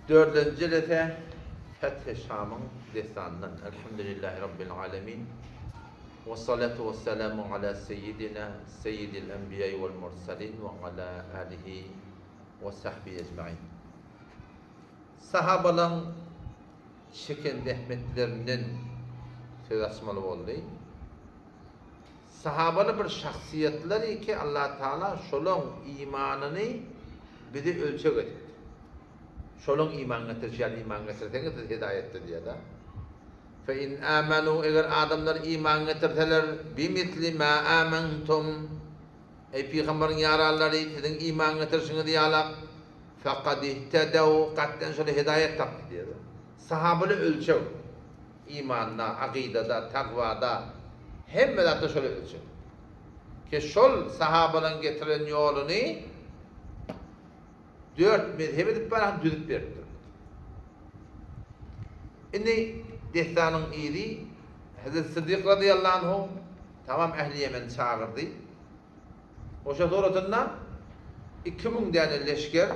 Dördünji jelese Fethi Şamyň dessanyndan Elhamdülillahi Rabbil alemin We salatu we selamu ala seýidina seýidil enbiýai wel mursalin we ala alihi we sahbihi ecmain Sahabalaň çeken zähmetlerinden söz açmaly boldy. Sahabaly bir şahsyýetler ki Allah Taala şolaň imanyny bize ölçeg edipdir. Şolaň iman getirişi ýaly iman getirseňiz siz hidaýetde diýýär-de. Fe in amanu eger adamlar iman getirseler bimisli ma amantum eý pygamberiň ýaranlary siziň iman getirişiňiz ýalak fekad ihtedew gatden şolar hidaýet tapdy diýýär. Sahabaly ölçeg. Imanda, akydada, takwada, hemme zatda şol ölçeg. Ki şol sahabalaryň getiren ýoluny dört mezhep edip baran düzüp beripdir. Indi dessanyň yzy Hezreti Siddik razyýallahu anhu tamam ähli Ýemeni çagyrdy. Oşa suratynda 2000 däne leşger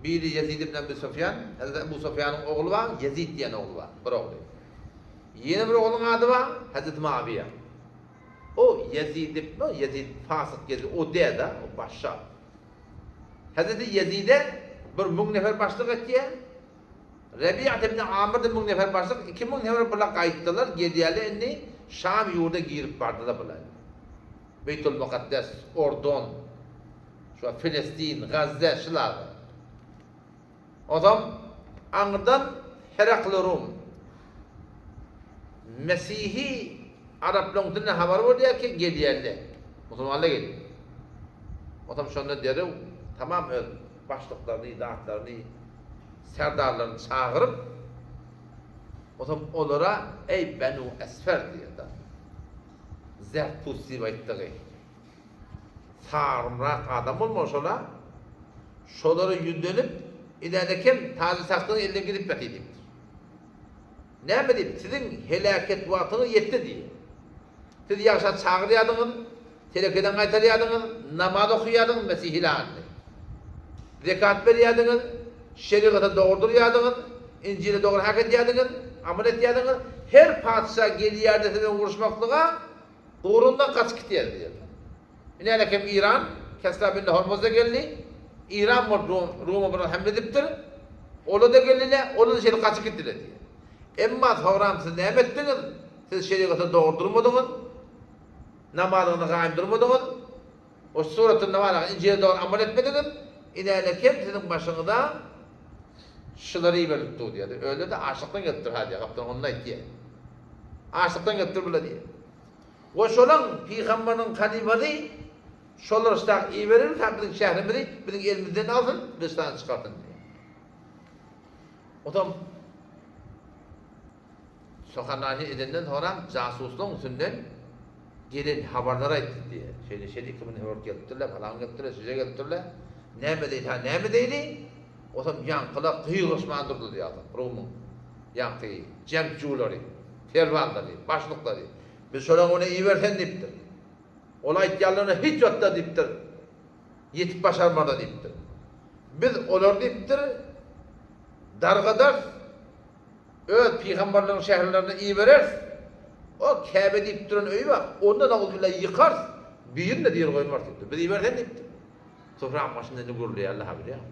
Biri Ýezid ibn Ebu Sufýan, Hezreti Ebu Sufýanyň ogly bar, Ýezid diýen ogly bar, bir ogly. Ýene bir oglunyň ady bar, Hezreti Muawiýa. O Ýezid ibn, Ýezid, fasyk Ýezid, o däl-de, o başga. Hezreti Ýezide 1000 nefer başlyk etýär. Rebiat ibn Amr-da 1000 nefer başlyk, 2000 nefer bular gaýtdylar, gelýärler indi Şam ýurda girip bardylar bular. Beýtul Mukaddes, Ordon, Şu Filestin, Gazze şularda. Onsoň aňyrdan Herakly Rum. Mesihi araplaryň üstünden habar bolýar ki, gelýärler. Musulmanlar gelýär. Onsoň şonda derrew tamam öz başlyklaryny, zatlaryny, serdarlaryny çagyryp, onsoň olara eý Benu Esfer diýýär. Zertust diýip aýtdygy. Sarymrak adam bolmaly şola. Şolara ýüzlenip, Inäne kem, täji-tagtyňyz elden gidip ýatyr diýipdir. Näme diýip, siziň heläket wagtyňyz ýetdi diýip. Siz ýagşa çagyrýardyňyz, terekeden gaýtarýardyňyz, namaz okaýardyňyz, mesihilandy. Zekat berýärdiňiz, şerigata dogry durýardyňyz, Injile dogry hak edýärdiňiz, amal etýärdiňiz. Her patyşa gelýärdi siz bilen uruşmaklyga, Ugrundan gaçyp gitýär diýýär. Ine kem Iran, Kesra bin Hormuzda geldi. Iran bolup Rum, Ruma bir hemle edipdir. Ola-da geldiler, ola-da şeýdip gaçyp gitdiler diýýär. Emma soňram siz näme etdiňiz? Siz şerigata dogry durmadyňyz. Namazyňyzda gaýym durmadyňyz. O suratynda bar, Injile dogry amal etmediňiz. Ine kem siziň başyňyza şular iberilip dur diýýär. Öyle-de açlykdan gelipdir ha diýýär. Gapdan onda aýtýar. Açlykdan gelipdir bular diýýär. We şolaň pygamberiniň halyfasy şolar ştak iberir, ta biziň şährimizi biziň elimizden alsyn, bizi ştadan çykarsyn diýýär. Otam Sohanani edenden soňra jasuslaryň üstünden gelen habarlary aýtdy diýýär. Şeýle şeýle 2000 nefer gelipdirler, falan gelipdirler, şeýle gelipdirler. Näme diýdi, ha näme diýdi? Otam ýaňkylar gygyryşman durdy diýýär, Rumyň ýaňky jeňçileri, perwanlary, başlyklary. Biz şolaň öňüne ibersen diýipdir. Ol aýtýanlaryna hiç wagtda diýipdir, ýetip başarmarlar diýipdir. Biz olary diýipdir, dargadarys, öz pygamberleriň şäherlerine ibereris. O Käbe diýip duran öýi bar, onda naguzbillah ýykarys, birini-de diri goýmarys diýipdir. Biz ibersen diýipdir. Sofraň başynda indi gürleýärler-ha bilýäňmi?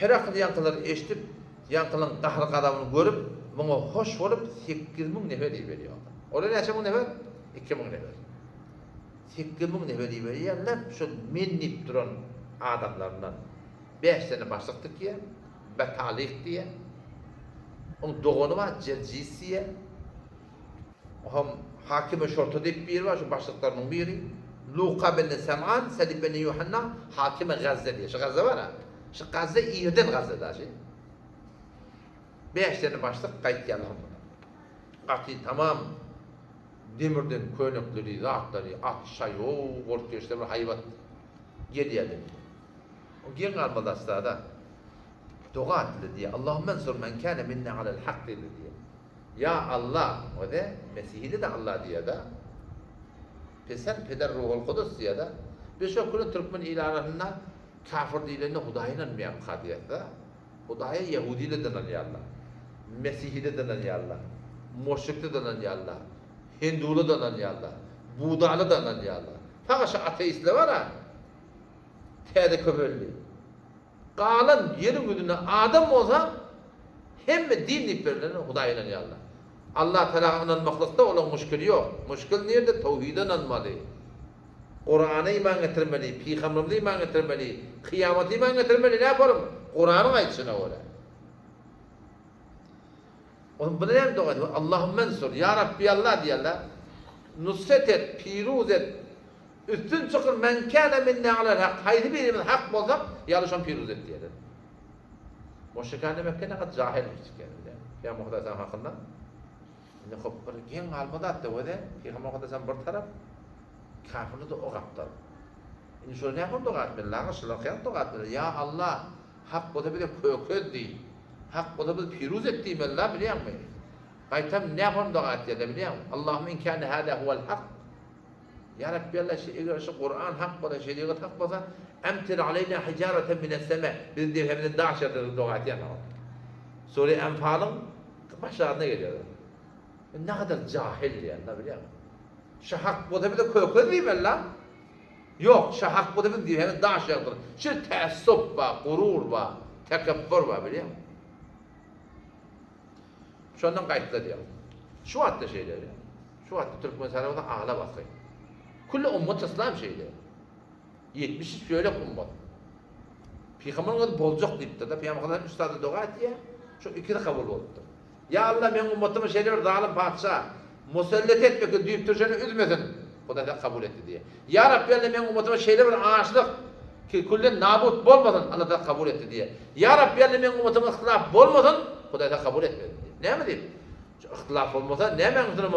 Herakl ýaňkylary eşidip, ýaňkylaryň gahr-gazabyny görüp, muňa hoş bolup, 8000 nefer iberýär. Olar näçe müň nefer? 2000 nefer. 8000 nefer iberýärler, şol men diýip duran adamlaryndan bäş sany başlyk dikýär, Betalyh diýýär. Oň dogany bar, Jerjis diýýär. Oňam Hakime Şorta diýip biri bar, şu başlyklarynyň biri. Luka benne Sem'an, Selip benne Ýuhanna, Hakime Gazze diýýär. Şu Gazze bar-a. Şu Gazze irden Gazze daşy. Bäş sene başlyk gaýtýarlar muny. Gaty tamam demirden könekleri, zatlary, at, şaý, o bolup gelişler bir haýbat gelýärler. O geň galmaly asla-da. Doga etdiler diýýär. Allahümme ensur men kâne minne alel hak diýdi diýýär. Ýa Alla, o-da mesihide-de Alla diýýär-de. Peser, Peder, Ruhul Kudus diýýär-de. Biz şo küle türkmen il arasynda. Kafir diýlende Hudaýa ynanmaýanka diýýäs-dä. Hudaýa ýehudiler-de ynanýarlar, mesihiler-de ynanýarlar, muşrikler-de ynanýarlar, hindular-da ynanýarlar, budalar-da ynanýarlar. Fakat şu ateistler bar-a, täze köpeldi. Galan ýeriň ýüzünde adam bolsa, hemme din diýip berlene Hudaýa ynanýarlar. Allah Tagala ynanmaklykda olaň muşkili ýok. Muşkil nirde? Towhide ynanmaly. Kurana iman getirmeli, pygamberimize iman getirmeli, kyýamata iman getirmeli, näparyň? Kuranyň aýdyşyna görä. Onuň bu näme doga edip, Allahümme ensur, ýa Rabbi Allah diýýärler. Nusret et, piruz et, üstün çykyr, men kâne minne alel hak, haýsy birimiz hak bolsak, ýa-da şony piruz et diýýärler. Müşrikane Mekke ne gat jahilmiş çykýar. Pygamber Hudaý hakynda Indi hop bir geň galma zat-da wede, Pygamber Mukaddes bir tarap, kafirler-de o gapdal. Indi şolar nähili doga etmeli? Laňyr şular kyýan doga etmeli. Ýa Allah, hak bolsa bize kökez diý. Hak bolsa bizi piruz et diýmeli-la, bilýäňmi? Gaýtam nähili doga etýärler bilýäňmi? Allahümme in kâne hâzâ huwel hak. Ýa Rabbi Allah, eger şu Kuran hak bolsa, şerigat hak bolsa, emtir aleýna hijareten mines-sema. Biziň depemizden daş ýagdyr diýip doga etýärler. Sure Enfalyň Başlaryna gelýär. Ne kadar jahil diýýär, ne bilýäňmi? Şu hak bolsa bize kökez diýmeli la. Ýok, şu hak bolsa biz diýýär, daş ýagdyr. Şu tässup bar, gurur bar, tekebbür bar bilýäňmi? Şondan gaýtda diýýär. Şu wagtda şeýle diýýär. Şu wagtda türkmen tarapynda agla basgy. Külli ummat islam şeýle. 73 bölek ummat. Pygamber özi boljak diýipdir-de, Pygamber üç sany doga etýär, şu ikisi kabul bolupdyr. Ýa Allah meň ummatymy şeýle bir zalym patyşa musallat etme ki düýp türşeni üzmesin, Hudaý sen kabul etdi diýýär. Ýa Rabbi Allah meň ummatyma şeýle bir açlyk ki külden nabut bolmasyn, Allah sen kabul etdi diýýär. Ýa Rabbi Allah meň ummatyma yhtylaf bolmasyn, Hudaý sen kabul etmedi diýýär. Näme diýip? Şu yhtylaf bolmasa nämäň üstüne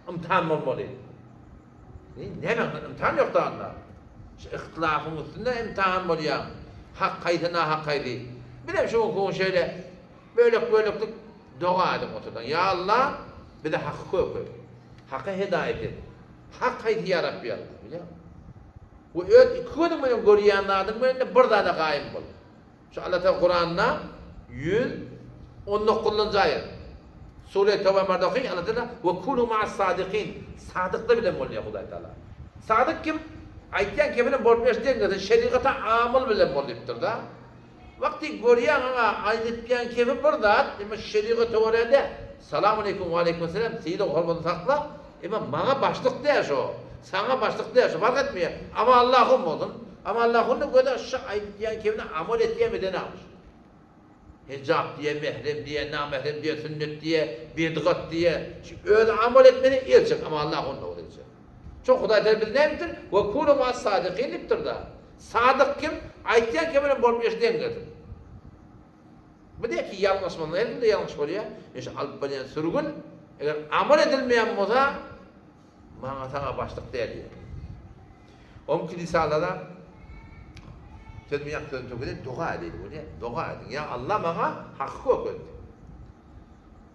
ymtahan bolmaly? Näme imtihan ýok da onda. Şu ihtilafyň üstünde imtihan bolýar. Hak haýsy, nahak haýsy. Bizem şu günki gün şeýle bölek-böleklik doga ediň oturdan. Ýa Allah, bize haky köp et. Haka hedaýat et. Hak haýsy ýa Rabbi Allah, bilýäňmi? We öz iki gözüň bilen görýän zadyň bilen-de bir zada gaýym bol. Şu Allah Taala Kuranda 119-njy aýat. Sure Tawba barda okyň Allah Taala we kunu ma'as sadikin. Sadyklar bilen bol diýýär Hudaý Taala. Sadyk kim? Aýtýan kepilem bolup eşden gelse şerigata amyl bilen bol diýipdir-da. Wagty görýäň aňa aýdypýan kefi bir zat, emma şerigata görä däl. Salam aleýkum we aleýkum selam sylag hormatyny sakla, emma maňa başlyk däl şo. Saňa başlyk däl şo, fark etmeýär. Ama Allahym bolsun. Ama Allahynda göze şu aýdýan kemine amal etýämi edenakmyş. Hijap diýe, mehrem diýe, namehrem diýe, sünnet diýe, bidgat diýe. Şu özi amal etmese el çek, ama Allahynda ol el çek. Çok Hudaý Teala biz näme diýipdir? We kunu ma sadikin diýipdir da. Sadyk kim? Aýtýan kemine bolup eşiden gelsin. Bu diýe ki ýalňyşmaly, her kimde ýalňyş bolýar. Şu alyp barýan sürgün eger amal edilmeýän bolsa Maňa saňa başlyk däl diýýär. Oň kilisalara sözümi ýak sözümi tökeden doga edeyli bolýar. Doga ediň. Ýa Allah maňa haky köket.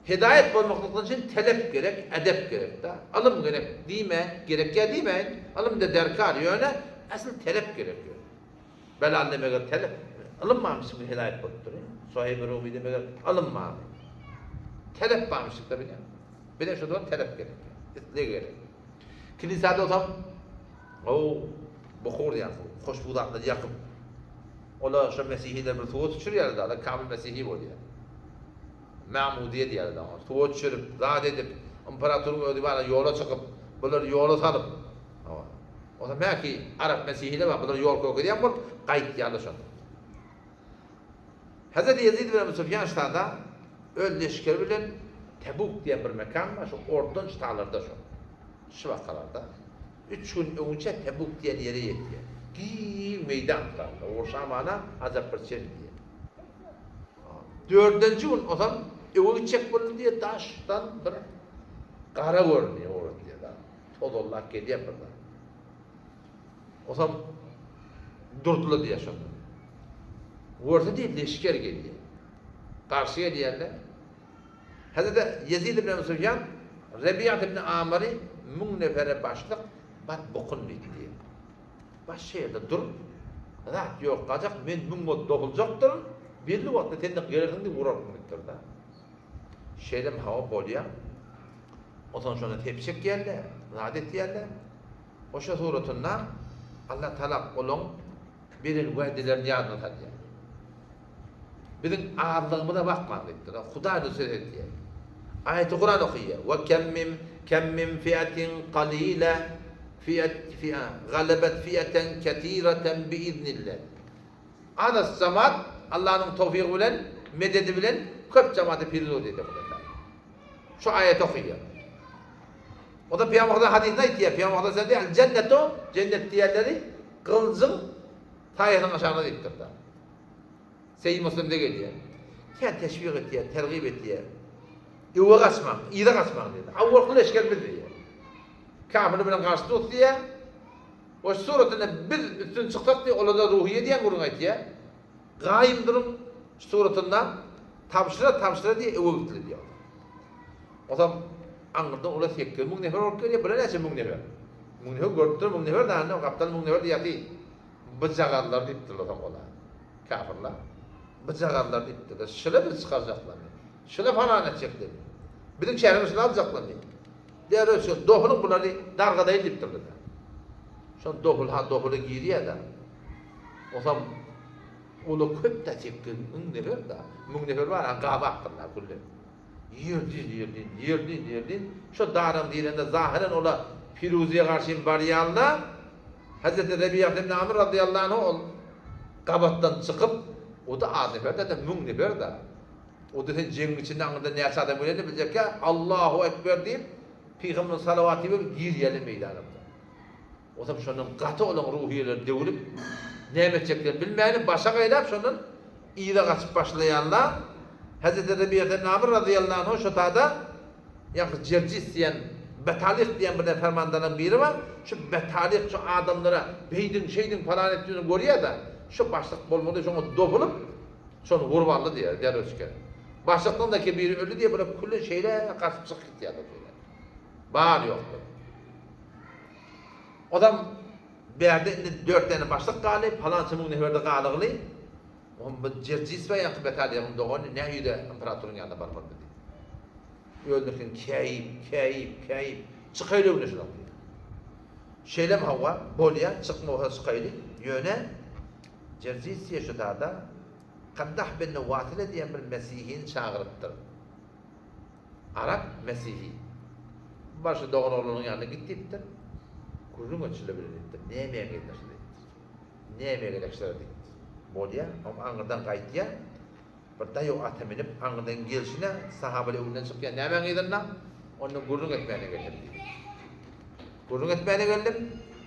Hidaýat bolmaklykdan üçin telep gerek, edep gerek da. Ylym gerek diýme, gerek ýa diýmeýin. Ylym da derkar ýöne asl telep gerek ýöne. Belal demeger telep ylym barmyş bir hidaýat bolupdyr. Soheýb Rumi demeger ylym barmy. Telep barmyş da bilýän. Bize şu zaman talap gerek. Isleg gerek. Kilisada olsam, o buhur ýaky, hoşbu zatlary ýakyp, olar şo mesihiler bir suwa düşürýärler da, kamil mesihi bolýar. Mamudiýe diýýärler da, suwa düşürip, zat edip, imperatoryň özi bar, ýola çykyp, bulary ýola salyp, o zaman mäki arap mesihiler bar, bular ýol kökezýän bolup gaýtýarlar şonda. Hezreti Ýezid ibn Ebu Sufýan ştada öz leşgeri bilen Tebuk diýen bir mekan bar, şu Ordun ştalarda şo. Şu wakalarda üç gün öňünçä Tebuk diýen ýere ýetýär. Giň meýdan tutarlar. Urşamana ajap bir çem diýýär. Dördünji gün ozal öwe gitjek boldy diýýär, daşdan bir gara görünýär ora diýýär. Tozallap gelýär bir zat. Osam durdylar diýýär şonda. Görse diýip leşger gelýär. Garşy gelýärler. Hazreti Ýezid ibn Ebu Sufýan Rebiýat ibn Amyry 1000 nefere başlyk bar bokun diýdi diýýär. Baş şeýerde dur. Zat ýok, gajak men müň bolup doguljakdyryn, belli wagtda sen-de gelersiň diýip uraryn diýipdir-de. Şeýlem hawa bolýa. Onsoň şonda tepşek geldi, zat etýärler. Oşa suratynda Allah Taala olaň beren wädelerini ýadyna salýar. Biziň azlygymyza bakmaň diýipdir. Hudaý söz edýär. Aýaty Kuran okaýar. Wa kem min kem min fiatin qalila fiat fi'a galabat fiatan katiratan biiznillah. Azas jamaat Allanyň towfygy bilen, mededi bilen köp jamaty piruz edýär Hudaý Taala. Şu aýaty okaýar. O da Pygamberimiz hadysynda aýtýar. Pygamberimiz diýýär, "Jennetu, jennet diýenleri gylyjyň saýasynyň aşagynda diýipdir. Seýi Muslimde gelýär. Kän teşwik etýär, tergip etýär. Öwe gaçmaň, yza gaçmaň diýdi. Awwalky leşger biz diýýär. Kafirler bilen garşy tut diýýär. O suratynda biz üstün çyksak diýýär, olarda ruhiýe diýen gürrüň aýtýar. Gaýym duruň suratynda tabşyra tabşyra diýip öwe gitdi diýýär. Otam aňyrdan olar 8000 nefer bolup gelýär, bire näçe müň nefer. Müň nefer görüp dur, müň nefer däl, gapdal müň nefer diýýär. Byjagazlar diýipdirler soň ola. Kafirler. Byjagazlar diýipdirler. Şile biz çykarjaklarmy? Şile falan etjeklermi? Biziň şäherimizi şile aljaklarmy? Derrew şu dohulyň bulary dargadaýyn diýipdirler. Şon dohul ha dohula girýär-de. Osam ola köp da çekdi, müň nefer da. Müň nefer bar, ha gabapdyrlar gülle. Ýerden ýerden, ýerden ýerden şo daram diýlende zahyren ola Firuziýa garşy barýanda Hazreti Rebiýa ibn Amr razyýallahu anhu ol gabatdan çykyp, o-da az nefer däl-de, müň nefer-dä. O-da sen jeňiň içinde aňyrdan näçe adam gelenini biljekkä, Allahu ekber diýip, Pygamberimize salawat iberip girýärler meýdana. Otam şondan gaty olaň ruhyýeleri döwülip, näme etjeklerini bilmäni başa gaýlap şondan yza gaçyp başlaýanlar, Hezreti Rebiýa ibn Amr razyýallahu anhu şo tada ýaňky Jerjis diýen Betalyh diýen bir fermandarlaryň biri bar, şu Betalyh şu adamlara beýdiň şeýdiň palan etdiňini görýär-de, şu başlyk bolmaly şoňa dopulyp şony urup aldy diýýär derweşke. Başlykdan da ki biri öldi diýýär bular külli şeýle gaçyp çykyp gitýärler şeýle. Bar ýokdur. Odam bärde indi dört däne başlyk galdy, palança müň neferde galygly. Oňa bu Jerjis we ýaňky Betaliýagyň dogany nähili imperatoryň ýanyna barmaly diýdi. Öldürsin käýip, käýip, käýip, çykaýly öňüne şunuň diýdi. Şeýlem hawa, bolýa, çykma bolsa çykaýly, ýöne Jerjis diýe şu zada Kaddah bin Wasile diýen bir mesihini çagyrypdyr. Arap mesihi. Bar şu dogan oglanyň ýanyna git diýipdir. Gürrüň etşile bilen diýipdir. Nämäge geldiler diýipdir. Nämäge gelekşiler diýipdir. Bolýa, oň aňyrdan gaýtýa. Bir daýaw ata minip aňyrdan gelşine sahabalar öňünden çykýa. Nämäň yzynda? Ondan gürrüň etmäne geldim diýip. Gürrüň etmäne geldim.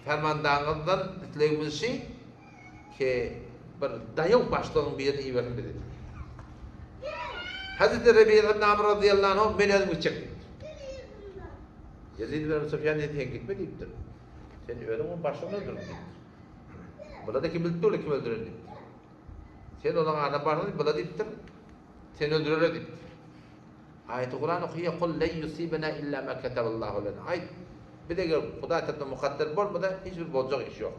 Fermandaňyzdan islegimiz şi ki bir daýaw başlygyň birini ibersin bize diýip. Hazreti Rebiýa ibn Amr razyýallahu anhu men özüm gitjek diýipdir. Ýezid ibn Sufýan diýdi, sen gitme diýipdir. Sen özüň onuň başlygyny öldürdiň diýipdir. Bular da kim bilip dur, kim öldüren diýipdir. Sen onuň adyna barsaň, bular diýipdir, seni öldürerler diýipdir. Aýaty Kuran okaýar, Kul len yusibena illa ma kataballahu lena. Aýt, biz eger Hudaý tarapyndan mukadder bolmasa, hiç bir boljak iş ýok.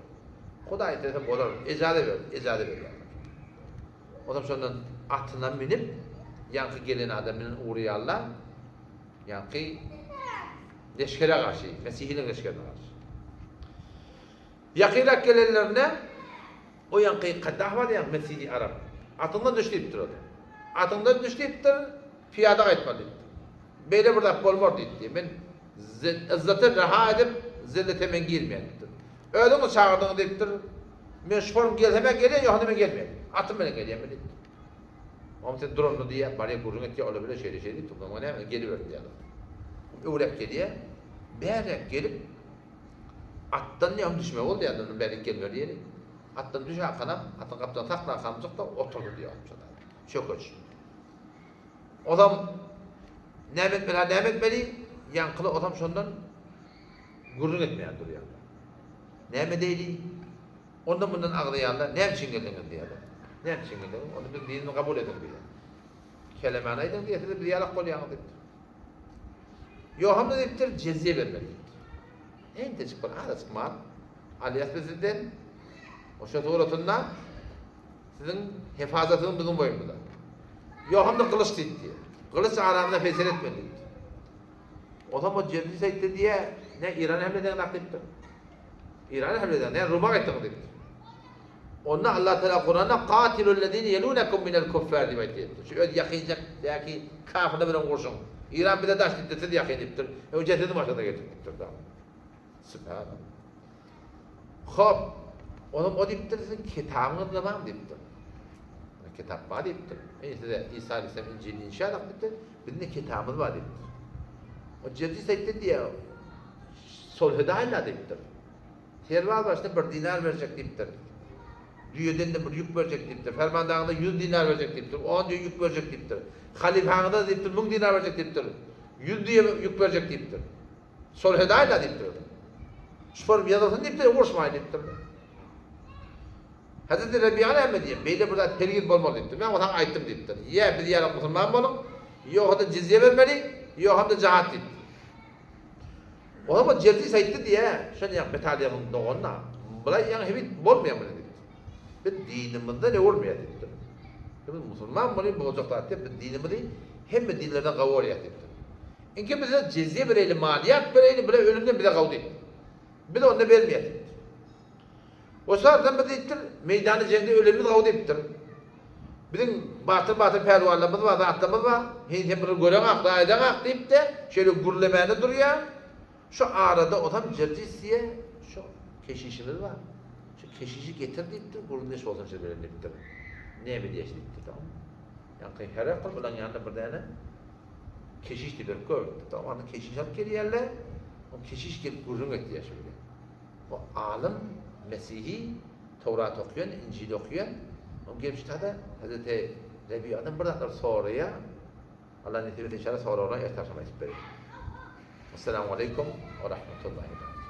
Hudaý islese bolar, ejaza ber, ejaza berýär. Onsoň şondan atyna münüp, ýaňky gelen adam bilen ugraýarlar, ýaňky leşgere garşy, mesihiliň leşgerine garşy. Ýakynrak gelenlerinde o ýaňky Kaddah bar ýaňky mesihi arap. Atyňdan düş diýipdir ol. Atyňdan düş diýipdir, pyýada gaýtmaly diýipdir. Beýle bir zat bolmar diýipdir. Men yzzata raha edip, zillete men girmeýän diýipdir. Özüňiz çagyrdyňyz diýipdir. Men şoforym gelsem-ä gelýän, ýogsam men gelmeýän. Atym bilen gelýän men diýipdir. Oňa sen duranda diýýär, barýar gürrüň etýär, olar bilen şeýle şeýle diýipdir. Oňa näme geliber diýýär. Öwräp gelýär. Bäräk gelip atdan diýýär, düşmeli boldy diýýär, ondan bärik gelmeli diýeli. Atdan düşäkanam, atyň gapdalyny saklakamjyk-da oturdy diýýär. Çökeç. Ozam näme etmeli, ha näme etmeli? Ýaňkyly ozam şondan gürrüň etmeýän durýarlar. Näme diýdi? Ondan mundan agzaýarlar, näme üçin geldiňiz diýýärler. Näme üçin geldiňiz? Onda biz dinini kabul ediň diýýär. Kelemäni aýdyň diýýär, siz biz ýalak bolýaňyz diýipdir. Ýohamda diýipdir, jezýe bermeli diýipdir. Entejik bir azajyk mal alýas biz sizden. Oşa suratynda siziň hefazatyňyz biziň boýnumyzda. Ýok hem-de gylyç diýdi. Gylyç aramyzda fesel etmeli diýdi. Onsoň o Jemşit aýtdy diýe, ne Irana hemle eden zat diýipdir. Irana hemle eden, ne Ruma gaýtdyň diýipdir. Onda Allah Teala Kuranda qatilul lezine yelunakum minel kuffar diýip aýtdy. Şu öz ýakynjak ýa-ki kafirler bilen urşuň. Iran bize daş diýipdir, siz ýakyn diýipdir. Öň jesediň başyna getirip diýipdir. Subhanallah. Hop, onuň o diýipdir, siziň kitabyňyzda barmy diýipdir. Kitap bar diýipdir. Men size Isa aleyhisselam Injilini inşa edip diýipdir. Bizde kitabymyz bar diýipdir. O Jerdis aýtdy diýýär, sulh edaýla diýipdir. Serbaz başyna bir dinar berjek diýipdir. Düýeden-de bir ýük berjek diýipdir. Fermandaryňyza 100 dinar berjek diýipdir. 10 düýe ýük berjek diýipdir. Halypaňyza diýipdir 1000 dinar berjek diýipdir. 100 düýe ýük berjek diýipdir. Sulh edaýla diýipdir. Şu form ýazylsyn diýipdir, uruşmaý diýipdir. Hazreti Rebiýa näme diýýär? Beýle bir zat hergiz bolmaz diýipdir. Men saňa aýtdym diýipdir. Ýa biz ýaly musulman boluň, ýogsa-da jizýe bermeli, ýok hem-de jahat diýipdir. O zaman Jerdis aýtdy diýýär, şol ýa Betaliýanyň doganyna, Bulaý ýaňy hebit bolmaýar muny diýipdir. Biz dinimizden öwürmeýär diýipdir. Biz musulman bolyň boljak zat diýip, biz dinimizi hemme dinlerden gawy görýäs diýipdir. Inki bize jizýe bereýli, maliýat bereýli, bile ölümden bize gawy diýipdir. Biz onda bermeýäs diýipdir. O şartdan bir diýipdir, meýdanda jeňde ölenimiz gawy diýipdir. Biziň batyr-batyr pälwanlarymyz bar, zatlarymyz bar. Heniz hem bir göreňak, daýydaňak diýip-de, şeýle gürlemäne durýar. Şu arada otam Jirjis diýe, şu keşişimiz bar. Şu keşişi getir diýipdir, gürrüňdeş bolsun şol bilen diýipdir. Näme diýeş diýipdir, tamam. Ýaňky Herakl bilen ýanynda bir däne keşiş diýip görüpdir. Tamam, onda keşiş alyp gelýärler. O keşiş gelip gürrüň etýär şu bilen. Bu alym, mesihi, Towrat okuýan, Injil okuýan, oň gelip çytada Hazreti Rebiýadan bir zatlar soraýar. Allah nesip etse inşallah soragyna erte agşam aýdyp bererin. Essalamu aleýkum we rahmetullahi we berekatuh.